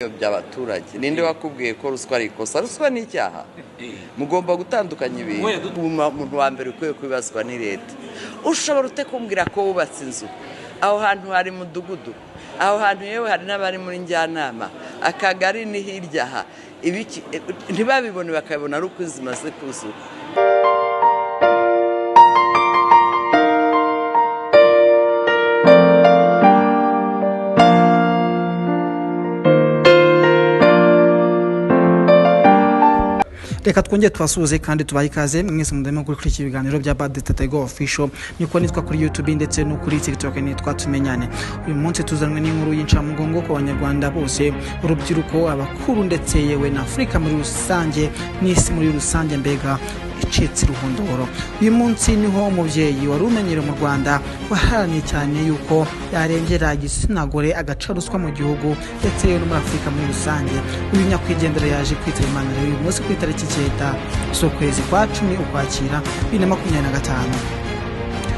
By'abaturage, ninde wakubwiye ko ruswa ari ikosa? Ruswa ni icyaha. Mugomba gutandukanya ibintu. Umuntu wa mbere ukwiye kubibazwa ni leta. Ushobora ute kumbwira ko wubatse inzu, aho hantu hari mudugudu, aho hantu yewe hari n'abari muri njyanama, akagari ni hirya aha, ntibabibone, bakabibona ari uko inzu imaze kuzura? Reka twongere tubasuhuze kandi tubahe ikaze mwese mudahema gukurikira ibiganiro bya Bad Tetego Official. Niko nitwa kuri YouTube ndetse no kuri TikTok, nitwa Tumenyane. Uyu munsi tuzanwe n'inkuru y'incamugongo ku Banyarwanda bose, urubyiruko, abakuru, ndetse yewe na Afurika muri rusange n'isi muri rusange, mbega icitse uruhunduro. Uyu munsi niho umubyeyi wari umenyere mu Rwanda, waharaniye cyane yuko yarengera igitsina gore, agaca ruswa mu gihugu ndetse no muri Afurika muri rusange, uyu nyakwigendera yaje kwitaba Imana rero uyu munsi ku itariki 9 z'ukwezi kwa 10, Ukwakira, 2025.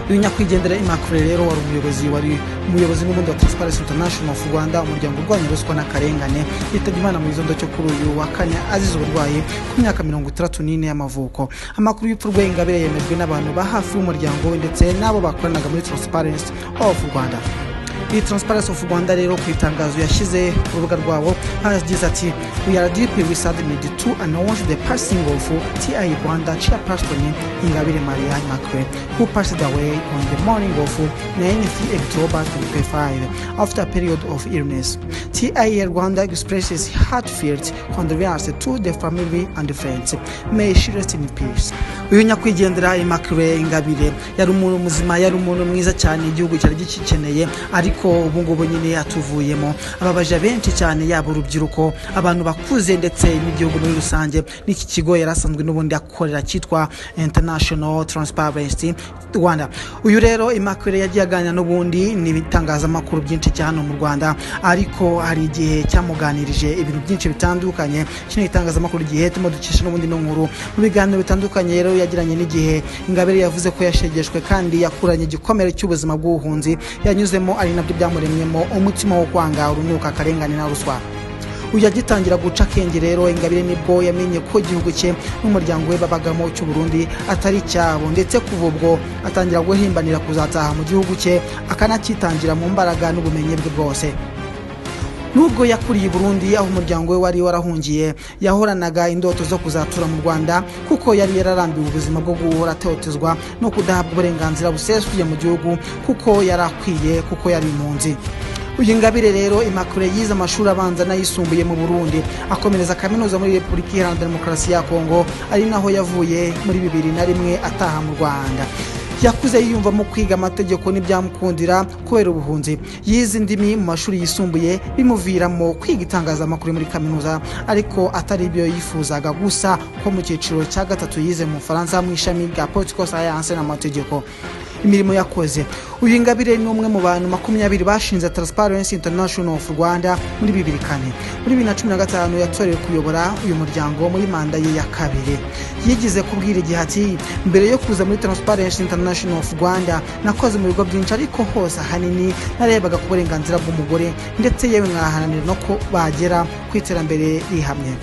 Uyu nyakwigendera Immaculée rero wari umuyobozi n'ubundi wa Transparency International of Rwanda, umuryango urwanya ruswa n'akarengane. Yitabye Imana mu gitondo cyo kuri uyu wa kane azize uburwayi ku myaka 64 y'amavuko. Amakuru y'urupfu rwe Ingabire yemejwe n'abantu ba hafi y'umuryango we ndetse n'abo bakoranaga muri Transparency of Rwanda. Iyi Transparency of Rwanda rero, ku itangazo yashyize ku rubuga rwabo, yagize ati: "We are deeply saddened to announce the passing of TI Rwanda chairperson Ingabire Maria Immaculée, who passed away on the morning of 9th October 2025 after a period of illness. TIA Rwanda expresses heartfelt condolences to the family and friends. May she rest in peace." Uyu nyakwigendera Immaculée Ingabire yari umuntu muzima, yari umuntu mwiza cyane, igihugu cyari gikeneye, ariko ubu ngubu nyine atuvuyemo, ababaje benshi cyane, yaba urubyiruko, abantu bakuze, ndetse n'igihugu muri rusange, n'iki kigo yari asanzwe n'ubundi akorera cyitwa International Transparency Rwanda. Uyu rero Immaculée yagiye aganira n'ubundi n'ibitangazamakuru byinshi cyane hano mu Rwanda, ariko hari igihe cyamuganirije ibintu byinshi bitandukanye. Kino gitangazamakuru Igihe turimo dukesha n'ubundi no nkuru. Mu biganiro bitandukanye rero yagiranye n'Igihe, Ingabire yavuze ko yashegeshwe kandi yakuranye igikomere cy'ubuzima bw'ubuhunzi yanyuzemo, ari nabyo byamuremyemo umutima wo kwanga urunuka akarengane na ruswa. Uyu agitangira guca akenge rero Ingabire, nibwo yamenye ko igihugu cye n'umuryango we babagamo cy'u Burundi atari icyabo, ndetse kuva ubwo atangira guhimbanira kuzataha mu gihugu cye, akanacyitangira mu mbaraga n'ubumenyi bwe bwose. Nubwo yakuriye i Burundi aho umuryango we wari warahungiye, yahoranaga indoto zo kuzatura mu Rwanda, kuko yari yararambiwe ubuzima bwo guhora atotezwa no kudahabwa uburenganzira busesuye mu gihugu kuko yari akwiye, kuko yari impunzi. Uyu Ingabire rero Immaculée yize amashuri abanza n'ayisumbuye mu Burundi, akomereza kaminuza muri Repubulika Iharanira Demokarasi ya Kongo, ari naho yavuye muri 2001 ataha mu Rwanda. Yakuze yiyumvamo kwiga amategeko, ntibyamukundira kubera ubuhunzi. Yize indimi mu mashuri yisumbuye, bimuviramo kwiga itangazamakuru muri kaminuza, ariko atari ibyo yifuzaga gusa, ko mu cyiciro cya gatatu yize mu Bufaransa mu ishami rya political science n'amategeko. Imirimo yakoze: uyu Ingabire ni umwe mu bantu 20 bashinze Transparency International of Rwanda muri 2004. Muri 2015 yatorewe kuyobora uyu muryango muri manda ye ya kabiri. Yigize kubwira Igihe ati: "Mbere yo kuza muri Transparency International of Rwanda nakoze mu bigo byinshi, ariko hose ahanini narebaga ku burenganzira bw'umugore, ndetse yewe nkaharanira no ko bagera ku iterambere rihamye.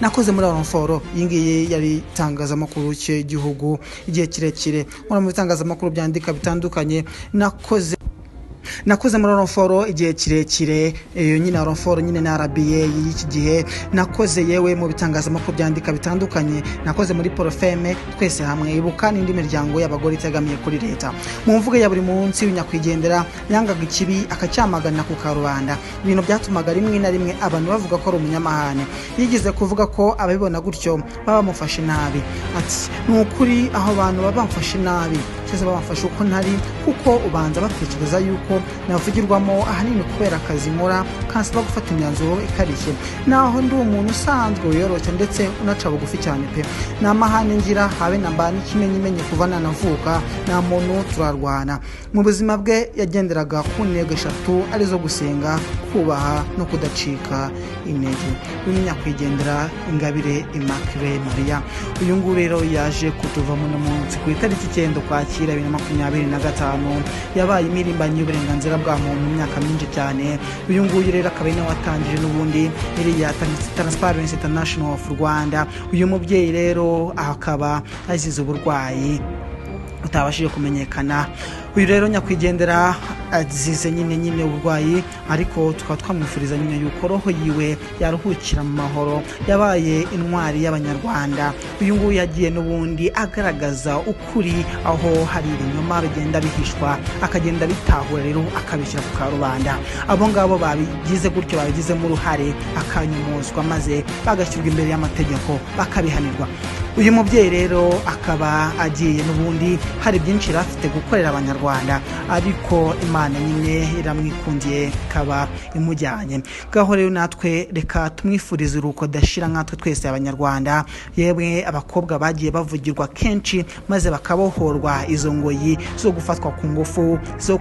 Nakoze muri Orinfor," iyi ngiyi yari itangazamakuru cy'igihugu, "igihe kirekire nkora mu bitangazamakuru byandika bitandukanye. Nakoze muri Orinfor igihe kirekire." Iyo nyine Orinfor nyine na RBA y'iki gihe. "Nakoze yewe mu bitangazamakuru byandika bitandukanye, nakoze muri Profemmes, Twese Hamwe, Ibuka n'indi miryango y'abagore itegamiye kuri leta." Mu mvugo ya buri munsi, nyakwigendera yangaga ikibi akacyamagana ku karubanda, ibintu byatumaga rimwe na rimwe abantu bavuga ko ari umunyamahane. Yigeze kuvuga ko ababibona gutyo baba bamufashe nabi, ati: "Ni ukuri aho bantu baba bamfashe nabi, cyangwa bamfashe uko ntari, kuko ubanza batekereza yuko navugirwamo ahanini kubera akazi nkora kansaba gufata imyanzuro ikarishye, naho ndi umuntu usanzwe wiyoroshya ndetse unaca bugufi cyane pe. Nta mahane ngira habe na mba, n'ikimenyimenyi kuva nanavuka nta muntu turarwana." Mu buzima bwe yagenderaga ku ntego eshatu, arizo gusenga, kubaha no kudacika intege. Uyu ni nyakwigendera Ingabire Immaculée Maria. Uyu nguyu rero yaje kutuvamo uno munsi ku itariki 9 Ukwakira. Ukwakira 2025. Yabaye impirimbanyi y'uburenganzira bwa muntu mu myaka myinshi cyane. Uyu nguyu rero akaba ari nawe watangije n'ubundi iriya Transparency International of Rwanda. Uyu mubyeyi rero akaba azize uburwayi utabashije kumenyekana. Uyu rero nyakwigendera azize nyine uburwayi, ariko tukaba twamwifuriza nyine yuko roho yiwe yaruhukira mu mahoro. Yabaye intwari y'Abanyarwanda. Uyu nguyu yagiye n'ubundi agaragaza ukuri aho hari ibinyoma bigenda bihishwa, akagenda bitahura rero akabishyira ku karubanda. Abo ngabo babigize gutyo, babigizemo uruhare, akanyumuzwa maze bagashyirwa imbere y'amategeko bakabihanirwa. Uyu mubyeyi rero akaba agiye n'ubundi hari byinshi yari afite gukorera Abanyarwanda, ariko Imana nyine iramwikundiye ikaba imujyanye. Ngaho rero natwe reka tumwifurize uruko dashira nkatwe twese Abanyarwanda, yewe abakobwa bagiye bavugirwa kenshi maze bakabohorwa izo ngoyi zo gufatwa ku ngufu, zo